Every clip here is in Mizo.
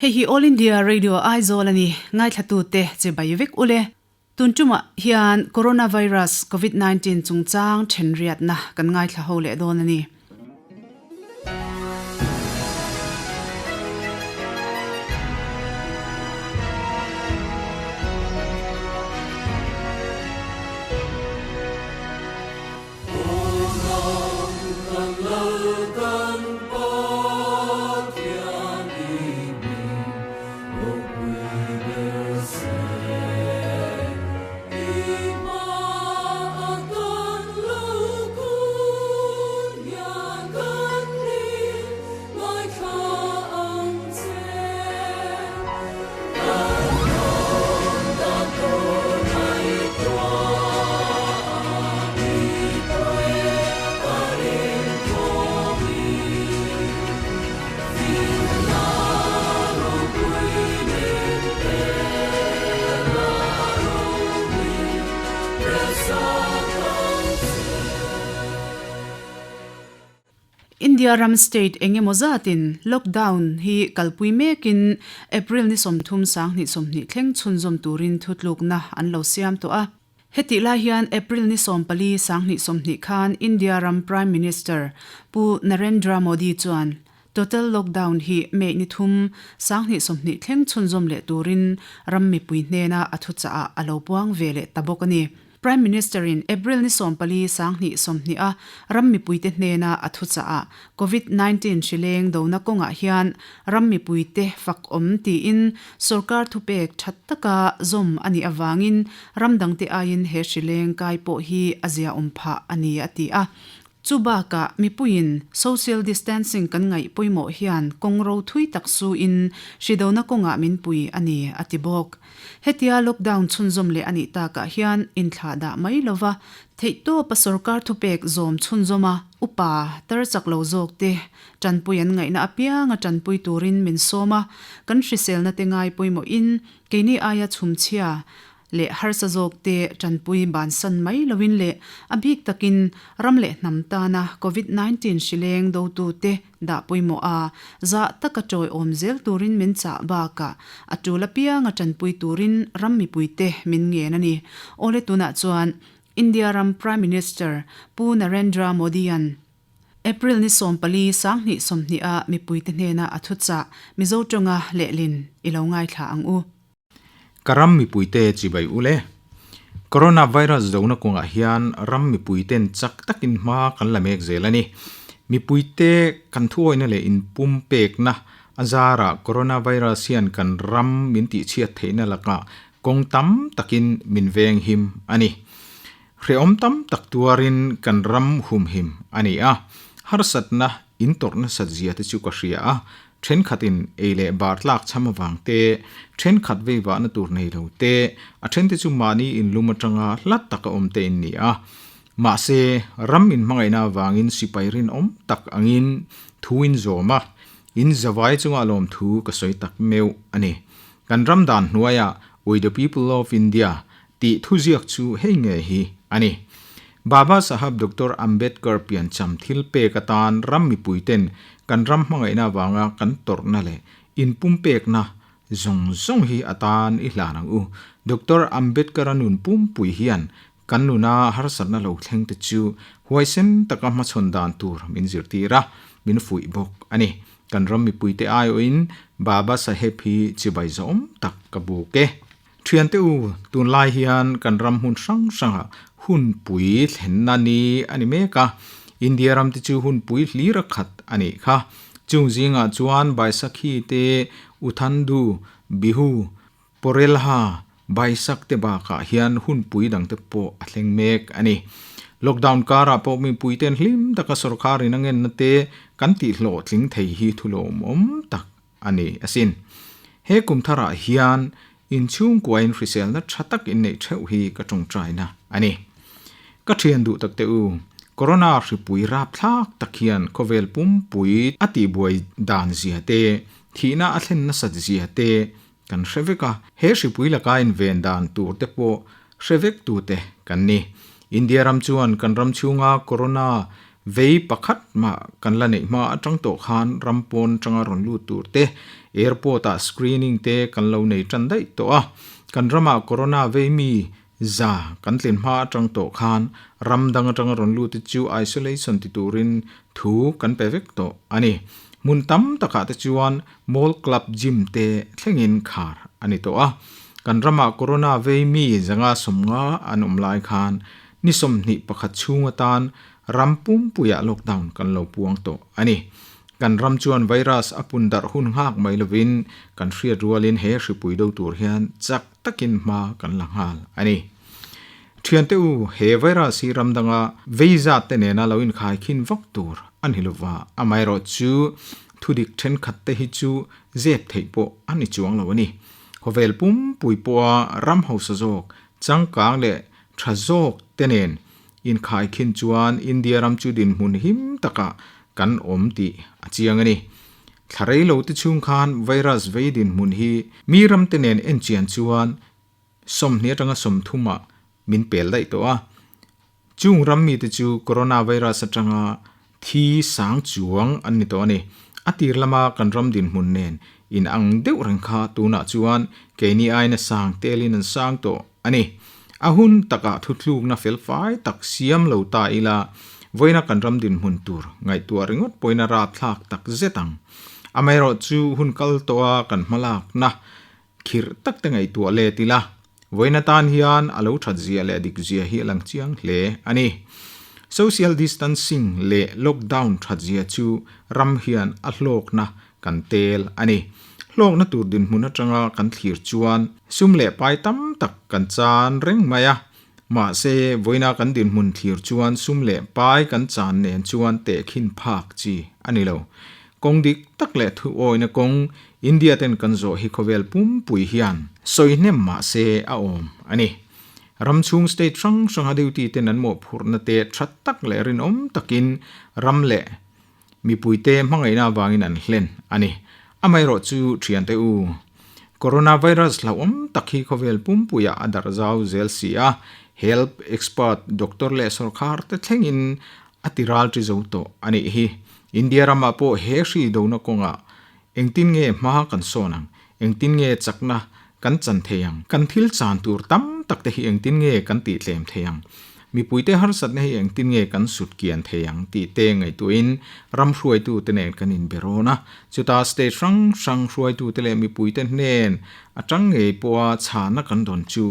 Hei hi All India Radio Aizawl a ni, ngaithlatute che bai vek ule. Tun tumah hian Coronavirus Covid 19 chungchang thenriatna kan ngaithla ho leh dawn a ni. India ram state eng emaw zatin lockdown hi kalpui mekin April ni 30 2020 thleng chhunzawm turin thutlukna an lo siam tawh a. Hetih lai hian April ni 14 2020 khan India ram Prime Minister Pu Narendra Modi chuan total lockdown hi May ni 3 2020 thleng chhunzawm leh turin ram mipui hnena a thuchah ah a lo puang ve leh ta bawk a ni. Prime Minister in April ni 14 2020 a ram mipuite hnena a thuchah ah Covid 19 hrileng dona kawngah hian ram mipuite fak awm tiin sorkar thupek that taka zawm a nih avangin ram dangte aiin he hrileng kai pawh hi a ziaawm phah a ni a ti a. Chu bakah mipuiin social distancing kan ngaih pawimawh hian kawng ro thui tak suin hridona kawngah min pui a ni a ti bawk. Hetia lockdown chhunzawm leh a nih takah hian inthlah dah mai lova theihtawpa sorkar thupek zawm chhunzawma upa tar chak lo zawk te tanpui an ngaihna apianga tanpui turin min sawm a, kan hriselna te ngai pawimawhin keini aia chhumchhia leh harsa zawk te tanpui bansan mai loin leh a bik takin ram leh hnam tana Covid 19 hrileng dotu te dah pawimawh a, zah taka tawiawm zel turin min chah bakah a tul apianga tanpui turin ram mipuite min ngen a ni. Awle tunah chuan India ram Prime Minister Pu Narendra Modi-a'n April ni 14 2020 a mipuite hnena a thuchah Mizo tawnga lehlin i lo ngaithla ang u. Ka ram mipuite chibai u le. Coronavirus dona kawngah hian ram mipuiten chak takin hma kan la mek zel a ni. Mipuite kan thuawihna leh inpumpekna a zarah coronavirus hian kan ram min tihchhiat theihna lakah kawng tam takin min veng him a ni. Hrehawm tam tak tuarin kan ram humhim a ni a, harsatna intawrh nasat zia te chu ka hria a, Thenkhatin ei leh bar tlak chham avang te, thenkhat vei vahna tur nei lo te, a thente chu mahni inlum atanga hla taka awm te in ni a. Mahse, ram inhmangaihna avangin sipai rinawm tak angin thu in zawm a, in zavai chunga lawmthu ka sawi tak meuh a ni. Kan ram dan hnuaiah We the people of India tih thuziak chu hei nge hi a ni. Baba Sahab Doctor Ambedkar piancham thil pek atan ram mipuiten kan ram hmangaihna avanga kan tawrhna leh inpumpekna zawng zawng hi atan i hlan ang u. Doctor Ambedkar-a nun pumpui hian kan nuna harsatna lo thleng te chu huaisen taka hmachhawn dan tur min zirtir a, min fuih bawk a ni. Kan ram mipuite aiawhin Baba Saheb hi chibai zawm tak ka buk e. Thiante u, tunlai hian kan ram hmun hrang hrangah hunpui thlenna ni a ni mek a, India ram te chu hunpui hlir a khat a nih kha. Chung zingah chuan Baisakhi te, Uthandu, Bihu, Porelha, Baisak te bakah hian hunpui dang te pawh a thleng mek a ni. Lockdown karah pawh mipui ten hlim taka sorkarin a ngenna te kan tihhlawhtling thei hi thulawmawm tak a ni asin. He kum tharah hian inchhungkuain hriselna tha tak inneih theuh hi ka tawngtaina a ni. Ka thian duh tak teh u, Corona hripui rapthlak tak hian khawvel pumpui a tihbuai dan zia te, thihna a thlen nasat zia te kan hre vek a. He hripui laka inven dan tur te pawh hre vek tute kan ni. India ram chuan kan ram chhunga Corona. Vei pakhat mah kan la neih hma atang tawh khan ram pawn atanga rawn lut tur te, airport ah screening te kan lo nei tan daih tawh a. Kan ramah corona vei mi za kan tlin hma atang tawh khan ram dang atanga rawn lut te chu isolation ti turin thu kan pe vek tawh a ni. Hmun tam takah te chuan mall, club, gym te thlengin khar a ni tawh a. Kan ramah corona vei mi zanga 50 an awm lai khan Ni 21 chhung atan ram pumpuiah lockdown kan lo puang tawh a ni. Kan ram chuan virus a pun darh hun nghak mai lovin kan hriat rualin he hripui do tur hian chak takin hma kan la nghal a ni. Thiante u, he virus hi ram danga vei zat te nena lo inkhai khin vak tur a ni lova, amaherawhchu thudik thenkhat te hi chu zep theih pawh a ni chuang lo a ni. Khawvel pumpui pawha ram hausa zawk changkang leh Tha zawk te nen inkhaikhin chuan India ram chu dinhmun him takah kan awm tih a chiang a ni. Thla rei lo te chhung khan virus vei dinhmun hi mi ram te nen enchian chuan 20 atanga 30 ah min pel daih tawh a. Chung ram mite chu coronavirus atanga thi sang chuang an ni tawh a ni. A tir lama kan ram dinhmun nen in ang deuh reng kha tunah chuan keini aina sang telin an sang tawh a ni. A hun takah thuthlukna felfai tak siam lo ta ila, vawiina kan ram dinhmun tur ngaihtuah ringawt pawhin a rapthlak tak zet ang. Amaherawhchu hun kal tawha kan hmalakna Khirh tak te ngaihtuah let ila, vawiin atan hian a lo that zia leh dik zia hi a lang chiang hle a ni. Social distancing leh lockdown that zia chu ram hian a hlawkna kan tel a ni. Hlawkna tur dinhmun atanga kan thlir chuan sum leh pai tam tak kan chan reng mai a, mahse vawiina kan dinhmun thlir chuan sum leh pai kan chan nen chuan tehkhin phak chi a ni lo. Kawng dik tak leh thu awina kawng India ten kan zawh hi khawvel pumpui hian sawi hnem mah se a awm a ni. Ram chhung state hrang hranga duty ten an mawhphurhna te tha tak leh rinawm takin ram leh mipuite hmangaihna avangin an hlen a ni. Amaherawhchu thiante u, Coronavirus hlauhawm tak hi khawvel pumpuiah a darh zau zel si a, health expert doctor leh sawrkhar te thlengin A ti ral ṭi zo tawh a nih hi. India ramah pawh he hri dona kawngah engtin nge hma kan sawn ang? Engtin nge chakna kan chan thei ang? Kan thil chan tur tam tak te hi engtin nge kan tih tlem thei ang? Mipuite harsatna hi engtin nge kan sut kian thei ang tih te ngaihtuahin ram hruaitute nen kan inbe rawn a. Chuta state hrang hrang hruaitute leh mipuite hnen atang ngei pawha chhana kan dawn chu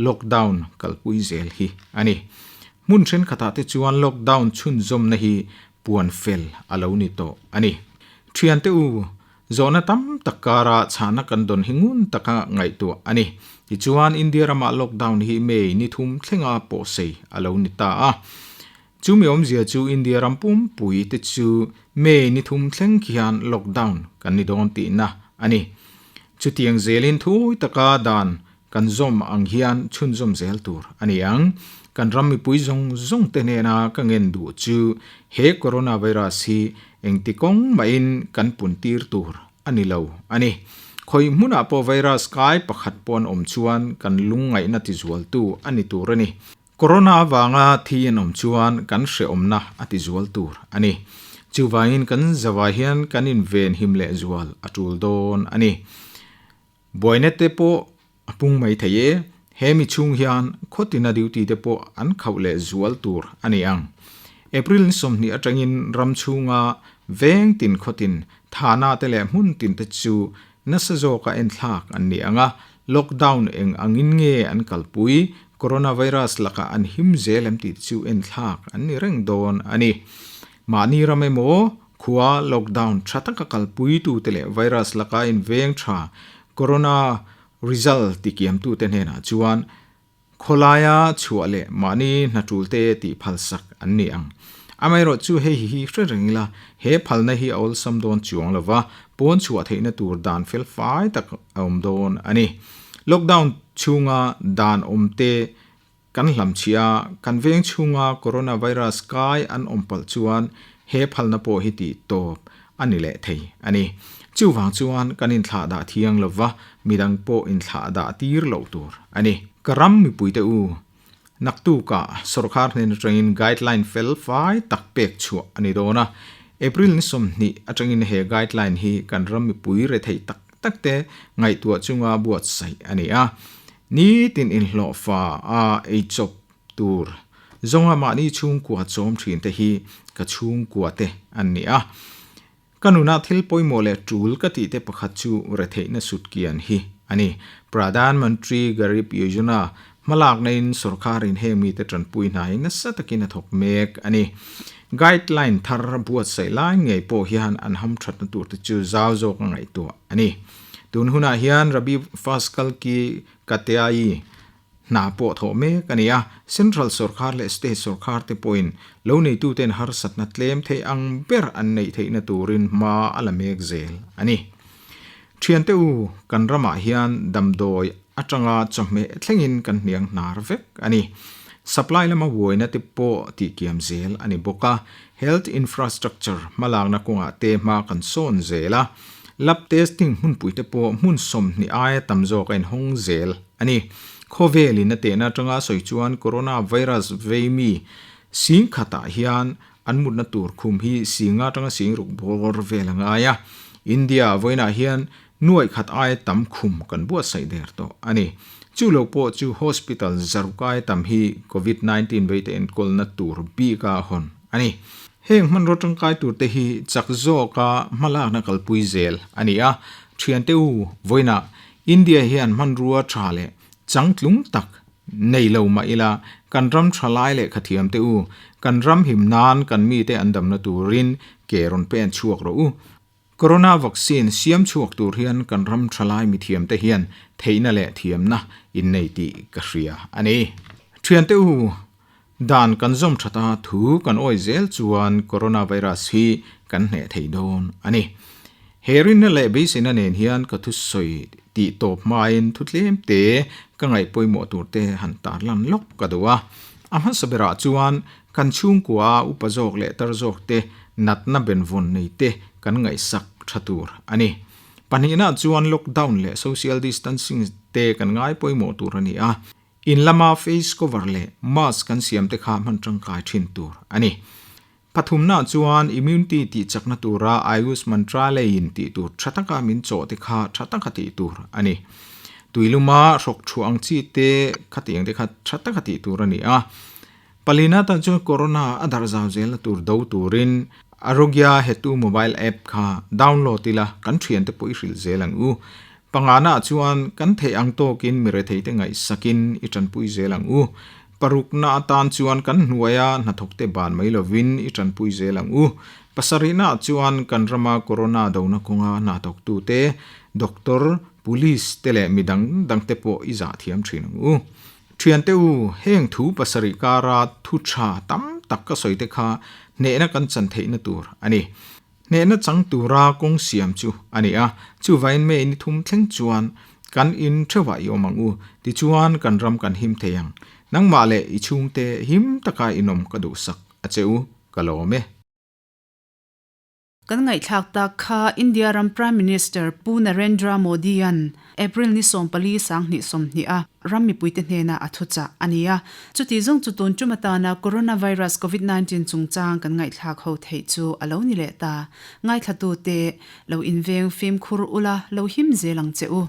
lockdown kalpui zel hi a ni. Hmun thenkhatah te chuan lockdown chhunzawmna hi puan fel a lo ni tawh a ni. Thiante u, zawhna tam tak kara chhahna kan dawn hi ngun taka ngaihtuah a ni. Tichuan, India ramah lockdown hi May ni thum thlenga pawhsei a lo ni ta a. Chumi awmzia chu India ram pumpui te chu May ni thum thleng khian lockdown kan ni dawn tihna a ni. Chutiang zelin thui taka dan Kan zawm ang hian chhunzawm zel tur a ni ang. Kan ram mipui zawng zawng te hnena ka ngen duh chu he coronavirus hi engti kawng mahin kan pun tir tur a ni lo a ni. Khawi hmunah pawh virus kai pakhat pawh an awm chuan kan lungngaihna tizualtu a ni tur a ni. Corona avanga thi an awm chuan kan hrehawmna a tizual tur a ni. Chuvangin kan zavai hian kan invenhim lehzual a tul dawn a ni. Buaina te pawh a pung mai thei e, he mi chhung hian khawtina duty te pawh an khauh leh zual tur a ni ang. April ni 20 atangin ram chhunga veng tin khawtin thana te leh hmun tin te chu nasa zawka enthlak an ni ang a, lockdown eng angin nge an kalpui, coronavirus lakah an him zel em tih te chu enthlak an ni reng dawn a ni. Mahni ram emaw Khua lockdown tha taka kalpuitute leh virus laka inveng tha corona result tikiamtute hnenah chuan khawlaia chhuah leh mahni hnaṭulte tih phalsak an ni ang. Amaherawhchu hei hi hre reng ila, he phalna hi a awlsam dawn chuang lova, pawn chhuah theihna tur dan felfai tak a awm dawn a ni. Lockdown chhunga dan awmte Kan hlamchhia, kan veng chhunga coronavirus kai an awm palh chuan he phalna pawh hi tih tawp a ni leh thei a ni. Chuvang chuan kan inthlah dah thiang lova midang pawh inthlah dah tir loh tur a ni. Ka ram mipuite u, Naktukah sorkar hnen atangin guideline fel fai tak pek chhuah a ni dawn a. April ni 20 atangin he guideline hi kan ram mipui rethei tak tak te ngaihtuah chunga buatsaih a ni a. Nitin inhlawhfa a eichawp tur zawnga mahni chhungkua chawm thin te hi ka chhungkua te an ni a. Ka nunah thil pawimawh leh tul ka tih te pakhat chu retheihna sutkian hi a ni. Pradhan Mantri Garib Yojana hmalakna in sorkar in heng mite tanpui hna hi nasa takin a thawk mek a ni. Guideline thar buatsaih lai ngei pawh hian an hamthatna tur te chu zau zawk a ngaihtuah a ni. Tun hunah hian Rabi Faskal Ki Kateai Hna pawh thawh mek a ni a, Central sorkar leh State sorkar te pawhin lo neituten harsatna tlem thei ang ber an neih theihna turin hma a la mek zel a ni. Thiante u, kan ramah hian damdawi atanga chawhmeh thlengin kan hniang hnar vek a ni. Supply lama buaina te pawh tihkiam zel a ni bawk a, health infrastructure hmalakna kawngah te hma kan sawn zel a, lab testing hmunpui te pawh hmun 20 aia tam zawk a inhawng zel a ni. Khawvelin a tehna atanga sawi chuan Corona virus vei mi sing khatah hian an mutna tur khum hi singa atanga sing ruk bawr vel a ngai a. India vawiinah hian nuaih khat aia tam khum kan buatsaih der tawh a ni. Chu lo pawh chu hospital zaruk aia tam hi Covid 19 veite enkawlna tur bika hawn a ni. Heng hmanraw tangkai turte hi chak zawka hmalakna kalpui zel a ni a. Thiante u, vawiinah India hian hmanrua tha leh changtlung tak nei lo mah ila, kan ram tha lai leh khathiam te u, kan ram him nan kan mite an damna turin ke rawn pen chhuak rawh u. Corona vaccine siam chhuak tur hian kan ram tha lai mithiam te hian theihna leh thiamna in nei tih ka hria a ni. Thiante u, dan kan zawm that a, thu kan awi zel chuan Corona virus hi kan hneh thei dawn a ni. He rinna leh beiseina nen hian ka thusawi tih tawp hmain thu tlem te ka ngaih pawimawh tur te han tarlan lawk ka duh a. A hmasa berah chuan kan chhungkua upa zawk leh tar zawk te natna benvawn nei te kan ngaihsak tha tur a ni. Pahnihna chuan lockdown leh social distancing te kan ngai pawimawh tur a ni a. In lama face cover leh mask kan siam te kha hman tangkai thin tur a ni. Pathumna chuan immunity tih chakna tura Ayush Mantralayin tih tur tha taka min chawh te kha tha taka tih tur a ni. Tuiluma hrawk thuah ang chi te khatiang te kha tha taka tih tur a ni a. Palina tan chuan corona a darh zau zelna tur do turin Arogya Hetu mobile app kha download ila kan thiante pawh i hrilh zel ang u. Pangana chuan kan theih ang tawkin mi retheite ngaihsakin i tanpui zel ang u. Parukna atan chuan kan hnuaia hnathawkte ban mai lovin i tanpui zel ang u. Pasarihna chuan kan rama corona dona kawnga hnathawktute, doctor, police te leh midang dangte pawh i zah thiam thin ang u. Thiante u, heng thu pasarih kara thu tha tam tak ka sawi te kha hnehna kan chan theihna tur a ni. Hnehna chang tura kawng siam chu a ni a, chuvain May ni thum thleng chuan kan in theuhah i awm ang u, tichuan kan ram kan him thei ang. Nangmah leh i chhungte him taka inawm ka duhsak a che u, ka lawm e. Kan ngaihthlak tak kha India ram Prime Minister Pu Narendra Modi-a'n April ni 14 2020 a ram mipuite hnena a thuchah a ni a. Chuti zawng chu tun tum atana Coronavirus Covid 19 chungchang kan ngaihthlak ho theih chu a lo ni leh ta. Ngaithlatute lo inveng fimkhur ula lo him zel ang che u.